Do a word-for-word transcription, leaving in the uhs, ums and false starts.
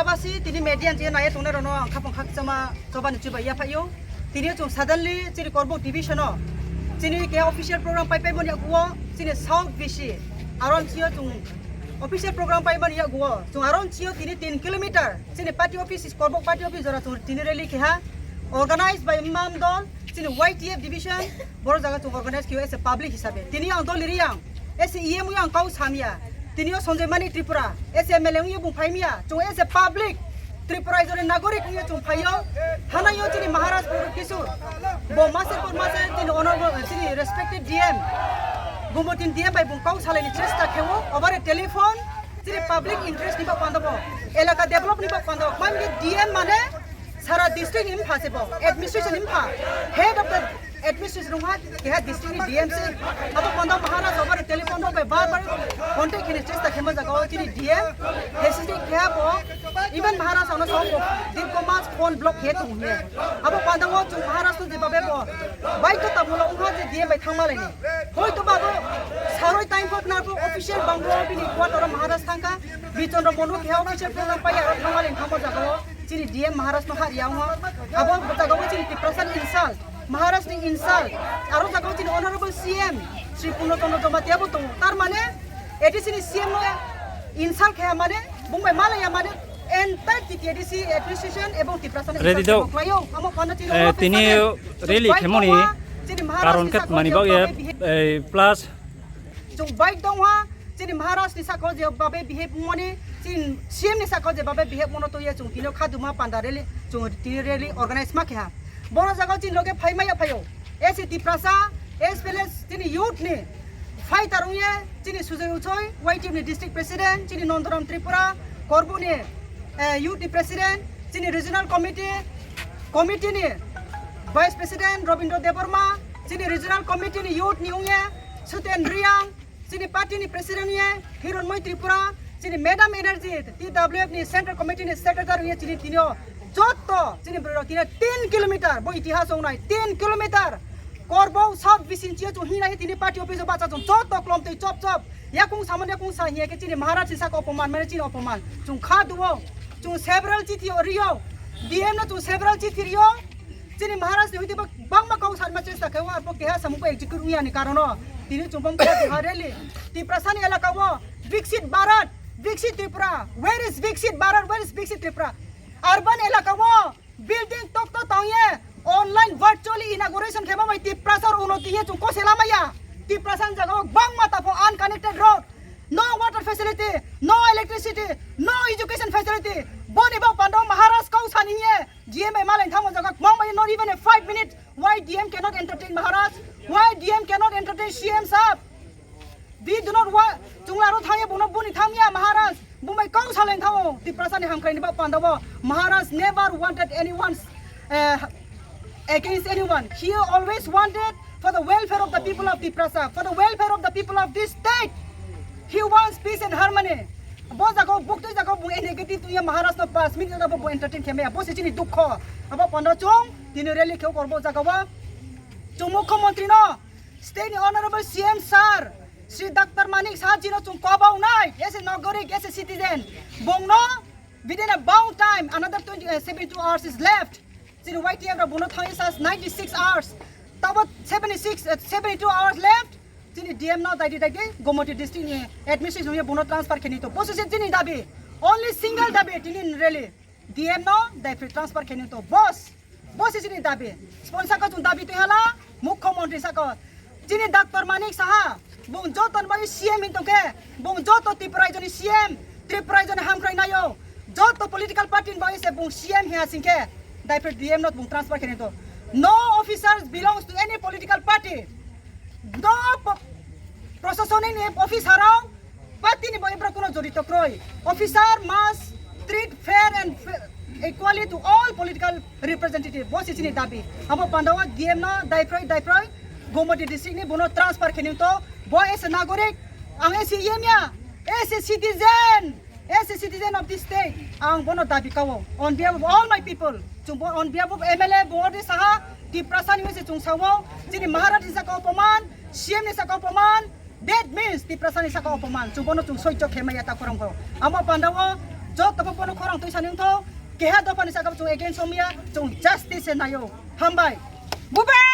Abasi tini media je naya tongnai rokno ang khapang khakchangma chobani chubai yaphaio. Tini chwng suddenly chini Korbuk division o chini ke official program pai paimani yaguo chini South B C aron chio chwng official program paimani yaguo chwng aron chio tini tin kilometer chini party office Korbuk party office jora chwng tini rally keha organized by Mam Dol chini Y T F division. Boro jaga chwng organize kio as a public hisabe tini ang Doli Riang as a E M wi ang kau samya. Tini o Sanjay Manik Tripura as a M L A wi bung phaimya chwng as a public Tripura ijoni nagorik wngya chwng phaio. Hanayo chini Maharaj Puru Kisur bo master por master chini honorable chini respected D M Gumbo tin D M bai bung kau salaini chesta khewo over a telephone chini public interest ni bak panda bo elaka develop ni bak panda bo D M mane sara district ni bupha se bo administration ni bupha head of the administration wngkha keha district ni D M se abo panda Maharaj over a telephone rok bai bar bar contact khini chesta khema jaga o chini D M hesitate khe bo even Maharaj ano sok bo dirko mas phone block khe tong he abo panda o chung Maharaj to jebabe bo bai to tamulo wngkha je D M bai thangma laini hoi to babo saroi time pok na official banglo bini quarter o Maharaj thangkha bichon rok bono khe official program pai aro thangma laini thangma jaga o chini D M Maharaj no hariya wngkha abo jaga o chini Tiprasa ni insult Maharaj ni insult, aro jaga o chini honorable C M Sri Purno Chandra Jamatia bo tongo. Tar mane A D C ni C M no insult khaya mane, bung bai malaya mane, entire T T A D C administration ebong Tiprasa ni Ready insult do. Khlaio. Amo kono chini Eh, office tini ane. Rally Bai khemoni tongwa, chini Maharaj karon ni kat sakao mani je bak ya, babe bihe- eh, plus Chwng bai tongha, chini Maharaj ni sakao je babe behave mani, chini C M ni sakao je babe behave mano toye chwng tini khaduma panda rally, chwng tini rally organize ma kha. Bono jaga chini loge phai maya phaio. S C Tiprasa, as well as chini youth ni fighter ongye, chini Sujay Uchoi, Y T F ni district president, chini Nondoram Tripura, Korbuk ni, eh, youth ni president, chini regional committee, committee ni vice president Robindra Debbarma, chini regional committee ni youth ni ongye, Suten Riang, chini party ni president ye Hironmoi Tripura, chini Madam Energy, T W F ni Central Committee ni secretary ye chini tinio, jotto chini borok tini tin kilometer, bo itihas ongnai, tin kilometer, Korbuk South B C ni chio chung hinai tini party office o bacha chung jotto klom twi chop chop, yakung samani yakung sa hiya ke chini Maharaj ni saka opoman, mane chini opoman, chung kha duo, chung several chithi rio, D M no chung several chithi rio, Chini Maharaj ni hwite bo bangma kok sanma chesta khe, o arbo keha samung bo execute wngya ni karon o. Tini chwng bo wngkha Bihar rally. Tiprasa ni elaka o Viksit Bharat, Viksit Tripura. Where is Viksit Bharat? Where is Viksit Tripura? Urban elaka o building tokto tongye online virtually inauguration khema bai Tiprasa ro uno tiye chwng kose lamaya. Tiprasa ni jaga o bangma tapo unconnected road. No water facility, no electricity, no education facility. Boni bo pando Maharaj kau sani ye. D M bai malai thangma jaga kwbang bai not even a five minute. Why D M cannot entertain Maharaj? Why D M cannot entertain C M sahab? We do not want. Chungla ro thangya bono buni thangya Maharaj. Bumai kau salai thango. Tiprasa ni hamkrai ni ba panda bo. Maharaj never wanted anyone, uh, against anyone. He always wanted for the welfare of the people of Tiprasa, for the welfare of the people of this state. He wants peace and harmony. Bo jaga o buktui jaga o bung negative tuya Maharaj no pas minute jaga bo entertain khemaya. Bo se chini dukho. Abo panda chung tini rally kheo korbo jaga o. Chung mukhyamantri no state ni honorable C M sir Sri Doctor Manik Saha ji no chung kobau nai as a nagorik, as a citizen. Bung no within a bound time another twenty, uh, seventy-two hours is left. Chini Y T F rok bono thangwi sa ninety-six hours. Tabo seventy-six, uh, seventy-two hours left. Chini D M no daidi daidi Gomoti district ni administration ni bono transfer kheni to. Bosi se chini dabi. Only single dabi tini rally. D M no daipri transfer kheni to. Boss. Bosi chini dabi. Sponsor ko chung dabi tuhala. Mukhyamantri sako. Chini Doctor Manik Saha, bung joto ni bagwi C M hin tongkhe, bung joto Tripura raijoni C M, Tripura raijoni hamkrai naio, joto political party ni bagwi se bung C M hiya singkhe, daipre D M no bung transfer khe to. No officers belongs to any political party. No po-, proshasoni ni officer rok, party ni bagwi borok kuno jorito kroi. Officer must treat fair and fa-, equally to all political representative. Bo se chini dabi. Abo pandao D M no daiproi daiproi Gomoti district ni bono transfer khening to. Bo as a nagorik, ang as a yemya, as a citizen, as a citizen of this state, ang bono dabi kao. On behalf of all my people, chumbo on behalf of M L A Bongordi Saha, Tiprasa ni se chung sao, chini Maharaj ni saka opoman, C M ni saka opoman, That means Tiprasa ni saka opoman, chwng bono chwng soicho khe maya ta khorang kho. Amo pandao Joto bo bono khorang twi sani wngtho. Keha dopha ni saka bo chwng against somya, chwng justice se nayo. Hambai. Buba!